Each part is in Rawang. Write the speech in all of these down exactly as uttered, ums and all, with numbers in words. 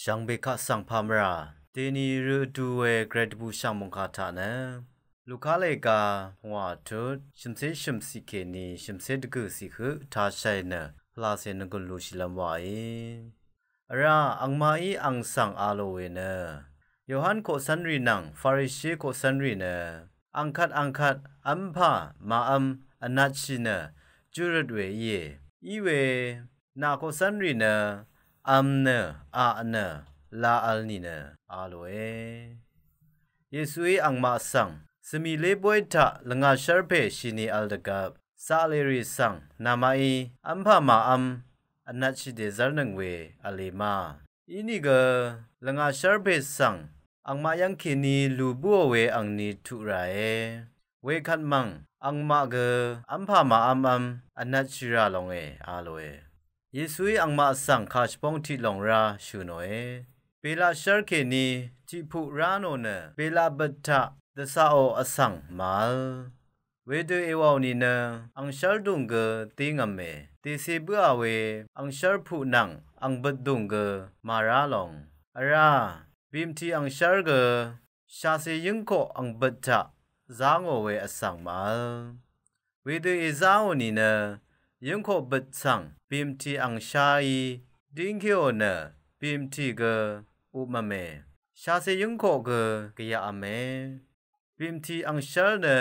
Dv̀ngbè kaq svng pà mvrà dèni rø vdu we gvray dvbùshv̀ng mòngkà taq nø Luka lèga pungwà vtut shø̀mcé shø̀mciq kèní shø̀mcé dvgø̀ ciq høq tashàì nø pvlacè nvgùn lushìlv́m wàí. Vrá angmaqí ang svng a lò we nø Yohan koqcv́nrì nvng Farishi koqcv́nrì nø angkvt angkvt v́mpà màv́m vnatshì nø júrøt we íe. Iwe nà koqcv́nrì nø v́m nø aq nø la vl nìnø a lòe. Yesuí angmaq svng svmì lé bóy taq lvngà shv́rpè shini vl dvgvp zaqlèrì svng namaqí v́mpà màv́m vnatshì dèzv́rnøng we v̄le ma. Inìgø lvngà shv́rpè svng angmaq yv́ng kèní lù bǿò we angni tuq ràe. Wekvt mv̀ng angmaq gø v́mpà màv́mv́m vnatshì rà longe a lòe. Yesuí angmaq svng kà shvbóng tiq lòng rá shø̀ nòe. Belaq shv́r kèní tiqpuq rá nò nø belaq bøt taq dvcaqò vsvng màvl. Wedø èwàò nìnø angshv́r dùng gø dingv̀me. Dècè bǿà we angshv́r puq nvng angbøt dùng gø màrá long. Vrá bìmtì angshv́r gø shàcè yǿngkoq angbøt taq zángò we vsvng màvl. Wedø èzáò nìnø yǿngkoq bøt svng bìmtì angshá í díngkéò nø bìmtì gø upmvme. Shàcè yǿngkoq gø gvyaqvme. Bìmtì angshv́r nø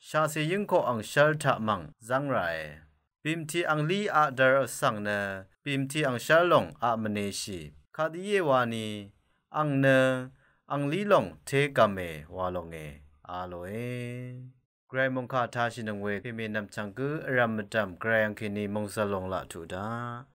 shàcè yǿngkoq angshv́r taq mv̀ng zv́ng ràe. Bìmtì anglí aqdvr vsvng nø bìmtì angshv́r lòng aq mvneshì. Kadø íe wani ang nø anglí lòng té gv̀me wa longe a lòe. Gvray mòngkà tashìnøng we pèmè nv̀mchv̀ng gǿ vrv̀m mvdv̀m gvray angkèní mòngzv̀l lòng laq tuq daq.